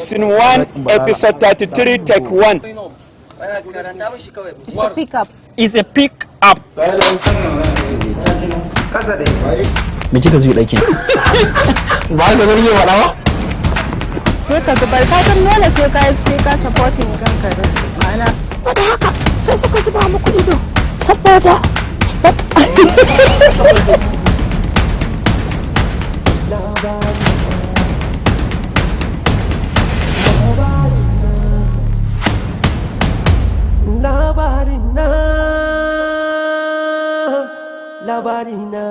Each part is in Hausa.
Scene 1, episode 33, take 1. Pick up. Is a pick up. Me kika zuwa ɗakin? Ba ka gani ya faɗa ba? Sai ka zubar, ka san dole sai ka supporting kanka da ma'ana. Saboda haka sai suka zuba muku ido saboda Labarina, labarina.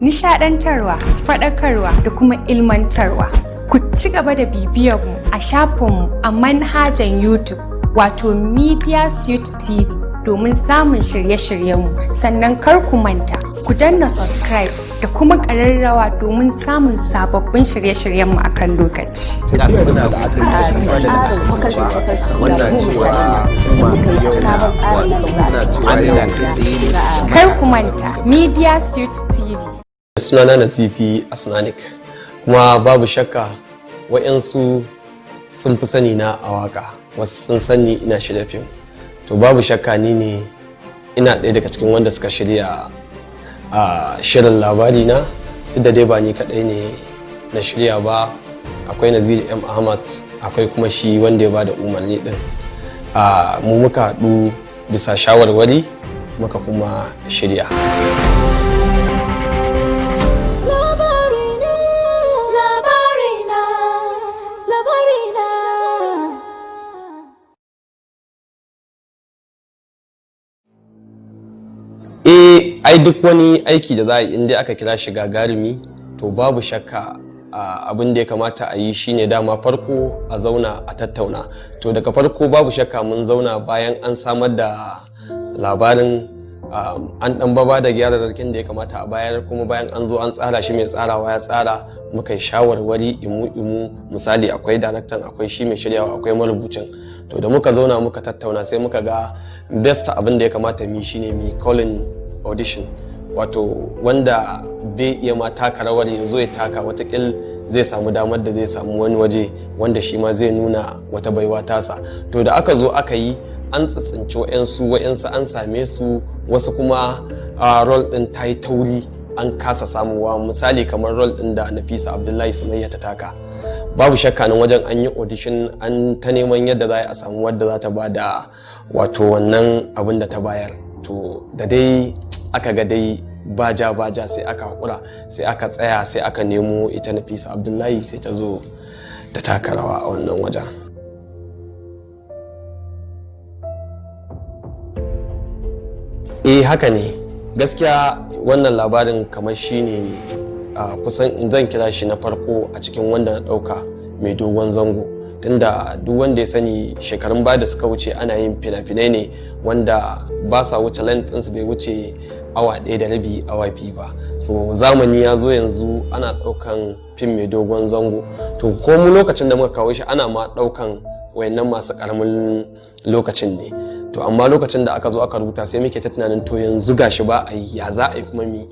Nishadantarwa, faɗakarwa da kuma ilmantarwa. Ku ci gaba da bibiyar mu a shafinmu a manhajan YouTube, wato Media Suite TV, domin samun shirye-shiryenmu. Sannan kar ku manta ku danna subscribe da kuma ƙararrawa domin samun sababbin shirye-shiryenmu a kan lokaci. Suna da wannan cewa cewa yau Kar ku manta, Media Suite TV. Sunana Nazifi Asnanik, kuma babu shakka wa'yansu sun fi sani na a waka, wasu sun sani ina shirya fim. To, babu shakka ni ne ina ɗaya daga cikin wanda suka shirya a shirin Labari Na. Duk da dai ba ni kaɗai ne na shirya ba, akwai Naziri M Ahmad, akwai kuma shi wanda ya ba da umarni ɗin. A mu muka haɗu bisa shawarwari muka kuma shirya. Labarina, labarina, labarina. Eh, ai duk wani aiki da za a yi, inda aka kira shi gagarumi, to babu shakka abin da ya kamata a yi shine dama farko a zauna a tattauna. To, daga farko babu shakka mun zauna bayan an samar da labarin, an dan baba da gyararrakin da ya kamata a bayar, kuma bayan an zo an tsara shi, mai tsarawa ya tsara, muka yi shawarwari imu imu. Misali, akwai daraktan, akwai shi mai shiryawa, akwai marubucin. To, da muka zauna muka tattauna, sai muka ga best abin da ya kamata mu yi shine mu yi calling audition, wato wanda bai iya ma taka rawar ya zo ya taka, watakil zai samu damar da zai samu wani waje wanda shi ma zai nuna wata baiwa tasa. To, da aka zo aka yi, an tsitsinci wa'yansu, wa'yansu an same su, wasu kuma a role din ta yi tauri, an kasa samuwa. Misali, kamar role din da Nafisa Abdullahi Sumayya ta taka, babu shakka nan wajen an yi audition, an ta neman yadda za a samu wadda za ta ba da wato wannan abin da ta bayar. To, da dai aka ga dai baja baja, sai aka haƙura, sai aka tsaya, sai aka nemo ita Nafisa Abdullahi, sai ta zo ta taka rawa a wannan wajen. Eh, haka ne, gaskiya wannan labarin kamar shine a kusan in zan kira shi na farko a cikin wanda na ɗauka mai dogon zango, tunda duk wanda ya sani shekarun baya da suka wuce ana yin fina-finai ne wanda ba sa wuce length ɗinsu bai wuce awa 1.5, awa 2 ba. So zamani ya zo, yanzu ana ɗaukan fim mai dogon zango. To, ko mu lokacin da muka kawo shi, ana ma ɗaukan wayannan masu ƙaramin lokacin ne. To, amma lokacin da aka zo aka rubuta, sai muke ta tunanin, to yanzu gashi ba a yi, ya za a yi kuma mi?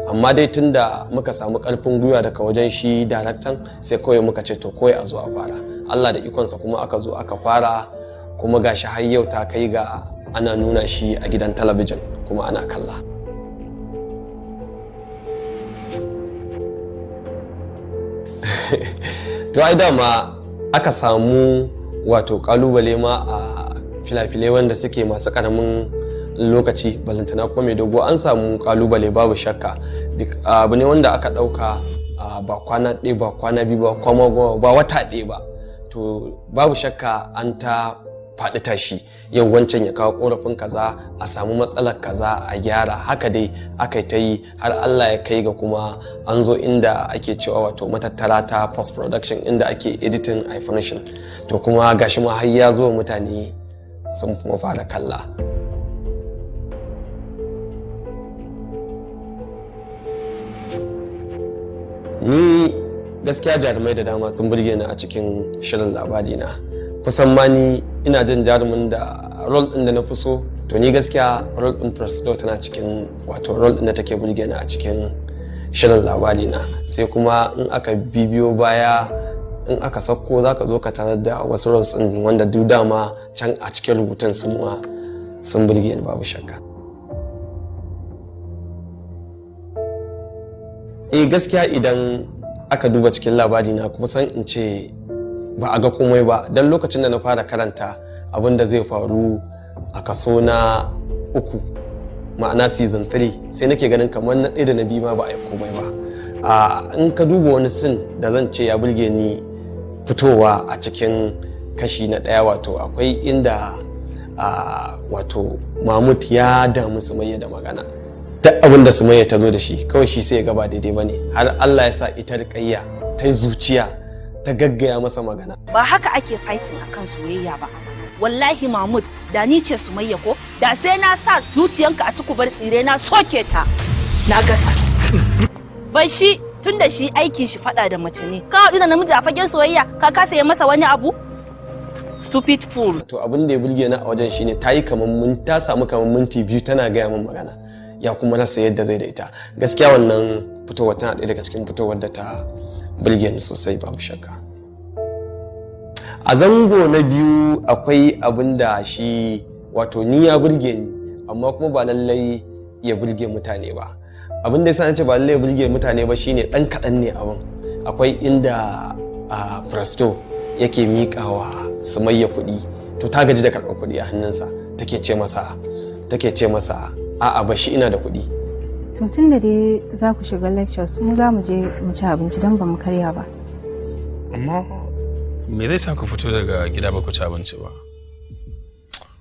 Amma dai tunda muka samu karfin gwiwa daga wajen shi daraktan, sai kawai muka ce to, kawai a zo a fara. Allah da ikonsa kuma aka zo aka fara, kuma gashi har yau ta kai ga ana nuna shi a gidan talabijin kuma ana kalla. To, ai dama aka samu wato kalubale ma a filafilai wanda suke masu karamin lokaci, balantana kuma mai dogo. An samu kalubale babu shakka. Abu ne wanda aka ɗauka ba kwana ɗaya ba, kwana biyu ba, kwana 10 ba, wata ɗaya ba. To, babu shakka an ta faɗi tashi, yau wancan ya kawo korafin kaza, a samu matsalar kaza, a gyara. Haka dai aka ta yi har Allah ya kai ga kuma an zo inda ake cewa wato matattara ta post production, inda ake editing a finishing. To, kuma gashi ma har ya zo mutane sun kuma fara kalla. Ni gaskiya jarumai da dama sun burge ni a cikin shirin Labari Na. Kusan ma ni ina jin jarumin da role din da na fi so, to ni gaskiya role din Presido tana cikin wato role din da take burge ni a cikin shirin Labari Na. Sai kuma in aka bibiyo baya, In aka sauko, za ka zo ka tarar da wasu roles ɗin wanda duk dama can a cikin rubutun sun ma sun burge ni, babu shakka. Eh, gaskiya idan aka duba cikin labari na, kusan in ce ba a ga komai ba, don lokacin da na fara karanta abin da zai faru a kaso na uku, ma'ana season 3, sai nake ganin kamar na ɗaya da na biyu ma ba a yi komai ba. A in ka duba wani scene da zan ce ya burge ni fitowa a cikin kashi na ɗaya, wato akwai inda wato Mahmud ya damu Sumayya da magana. Duk abin da Sumayya ta zo da shi, kawai shi sai ya ga ba daidai ba ne, har Allah ya sa ita Rukayya ta zuciya ta gaggaya masa magana. Ba haka ake fighting akan soyayya ba. Wallahi Mahmud, da ni ce Sumayya ko, da sai na sa zuciyanka a tukubar tsire na soke ta na gasa. Bai shi tunda shi aikin shi fada da mace ne. Ka haɗu da namiji a fagen soyayya, ka kasa yi masa wani abu. Stupid fool. To, abin da ya burge ni a wajen shine ta yi kamar mun ta samu kamar minti 2 tana gaya min magana, ya kuma rasa yadda zai da ita. Gaskiya wannan fitowar tana ɗaya daga cikin fitowar da ta burge ni sosai, babu shakka. A zango na biyu akwai abin da shi wato ni ya burge ni, amma kuma ba lallai ya burge mutane ba. Abin da yasa na ce ba lallai ya burge mutane ba shine ɗan kaɗan ne abin. Akwai inda a Presto yake miƙawa Sumayya kuɗi, to ta gaji da karɓar kuɗi a hannunsa, take ce masa, "A'a, ba shi, ina da kuɗi." To, tun da dai za ku shiga lectures, mu za mu je mu ci abinci don ba mu karya ba. Amma me zai sa ku fito daga gida ba ku ci abinci ba?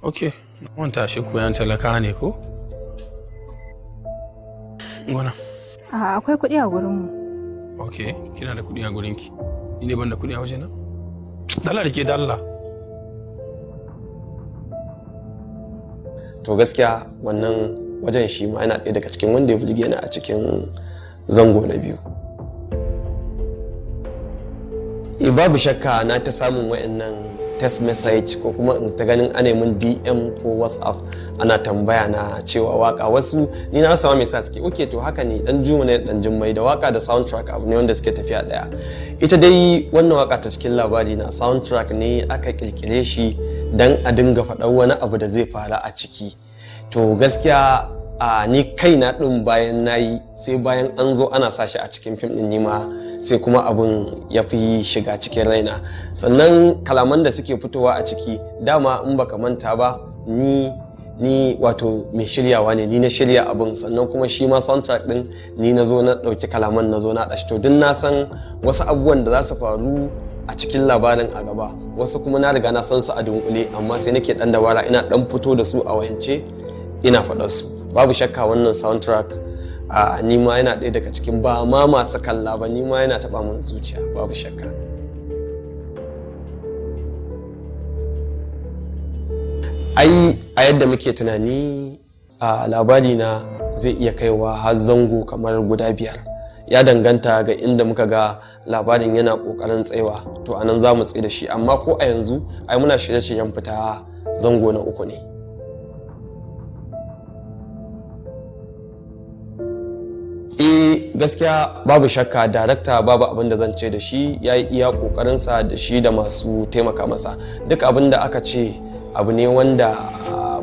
Ok, wanta shi ku yan talaka ne ko? Gona. A'a, akwai kuɗi a gurinmu. Ok, kina da kuɗi a gurinki. Ni ne ban da kuɗi a wajena? Dala da ke dalla. To, gaskiya wannan wajen shi ma yana ɗaya daga cikin wanda ya burge ni a cikin zango na biyu. E, babu shakka na ta samun wayannan text message ko kuma in ta ganin ana min DM ko WhatsApp, ana tambaya na cewa waka. Wasu ni na rasa ma me yasa suke. Okay, to haka ne, dan Juma ne dan Jummai, da waka da soundtrack abu ne wanda suke tafiya daya. Ita dai wannan waka ta cikin labari na soundtrack ne aka kirkire shi dan a dinga faɗar wani abu da zai faru a ciki. To, gaskiya a ni kaina din bayan nayi, sai bayan an zo ana sa shi a cikin fim din, nima sai kuma abun ya fi shiga cikin raina. Sannan kalaman da suke fitowa a ciki, dama in baka manta ba, ni wato mai shiryawa ne, ni na shirya abun. Sannan kuma shi ma soundtrack din ni na zo na ɗauki kalaman, na zo na ɗashi. To, duk na san wasu abubuwan da za su faru a cikin labarin a gaba, wasu kuma na riga na san su a dunkule, amma sai nake dan dabara ina dan fito da su a wayance ina faɗar su. Babu shakka wannan soundtrack a ni ma yana ɗaya daga cikin, ba ma masu kalla ba, ni ma yana taɓa min zuciya, babu shakka. Ai a yadda muke tunani, a labari na zai iya kaiwa har zango kamar guda biyar. Ya danganta ga inda muka ga labarin yana kokarin tsayawa, to anan za mu tsaye da shi. Amma ko a yanzu ai muna shirye-shiryen fita zango na uku ne. Eh, gaskiya babu shakka darakta, babu abin da zan ce da shi, ya yi iya kokarinsa da shi da masu taimaka masa. Duk abin da aka ce abu ne wanda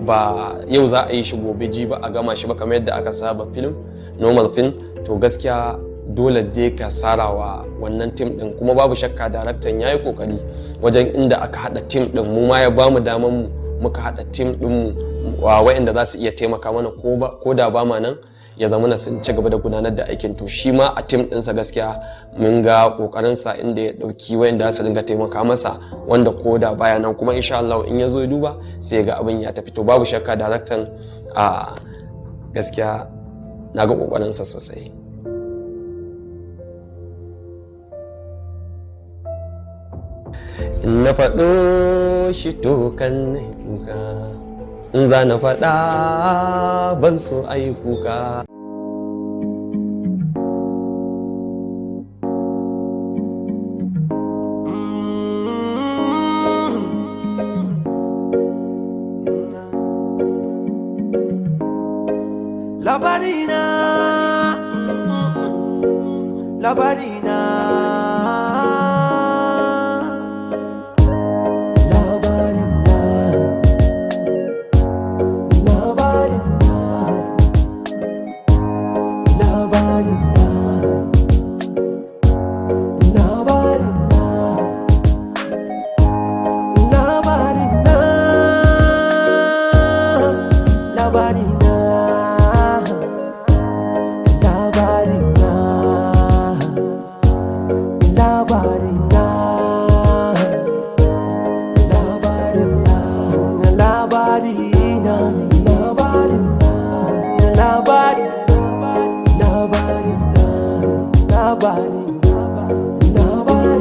ba yau za a yi shi gobe ji ba a gama shi ba, kamar yadda aka saba film, normal film, to gaskiya dole je ka sarawa wannan team din. Kuma babu shakka daraktan ya yi kokari wajen inda aka hada team din, mu ma ya bamu daman mu muka hada team din mu wa waɗanda za su iya taimaka mana ko da ba ma nan, ya zama na sun ci gaba da gudanar da aikin. To, shi ma a team ɗinsa gaskiya mun ga ƙoƙarinsa inda ya ɗauki wayanda za su dinga taimaka masa, wanda ko da baya nan kuma insha Allah in ya zo ya duba sai ya ga abin ya tafi. To, babu shakka daraktan a gaskiya na ga ƙoƙarinsa sosai. In na faɗo shi to kan na kuka, in za na faɗa ban so a yi kuka. Labarina, labarina.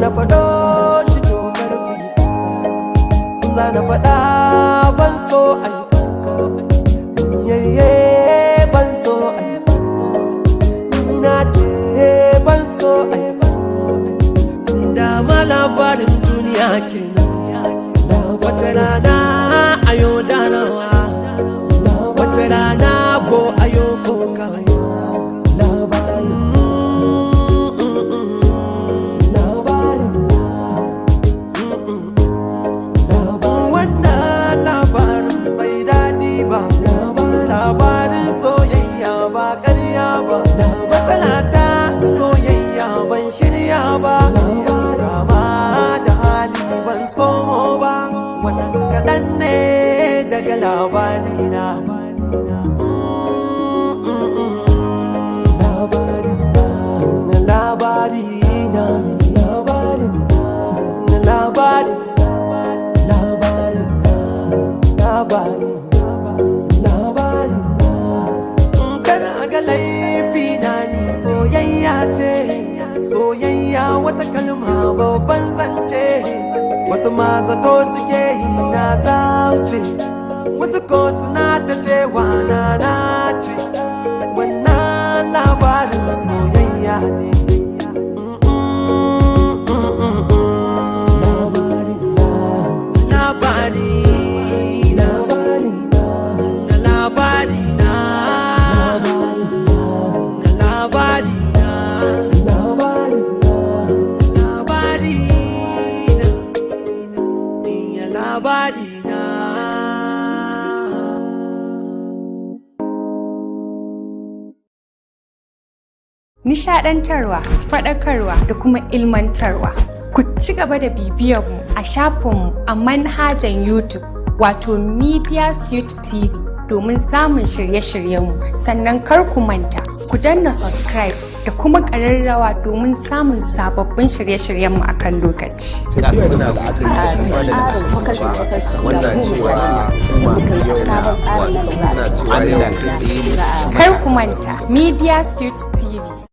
Na faɗo shi to karfi za na faɗa, ban so ai yayye, ban so ai, na ce ban so ai. Dama labarin duniya kenan, wata rana ayo darawa, wata rana ko ayo ko kayo. Labarin, labarin, wannan labarin bai daɗi ba. Labarin soyayya ba ƙarya ba, matsala ta soyayya ban shirya ba, rama da hali ban somo ba. Wannan kaɗan ne daga labarina. Labarin na, labarina, labarin na, labarin, labarin, labarin, labarin. Kada a ga laifi na, ni soyayya ce. Soyayya wata kalma babban zance, wasu ma zato suke yi na zauce, wasu ko suna ta cewa na nace. Wannan labarin soyayya ne. Labari, labari, labari na, labari na, labari, labari na, ya labari na. Nishaɗantarwa, faɗakarwa da kuma ilmantarwa. Ku ci gaba da bibiyar mu a shafinmu a manhajan YouTube, wato Media Suite TV, domin samun shirye-shiryenmu. Sannan kar ku manta ku danna subscribe da kuma ƙararrawa domin samun sababbin shirye-shiryenmu a kan lokaci. Suna la'akari da ƙasa da wannan cewa yau na cewa yau kai tsaye ne. Kar ku manta, Media Suite TV.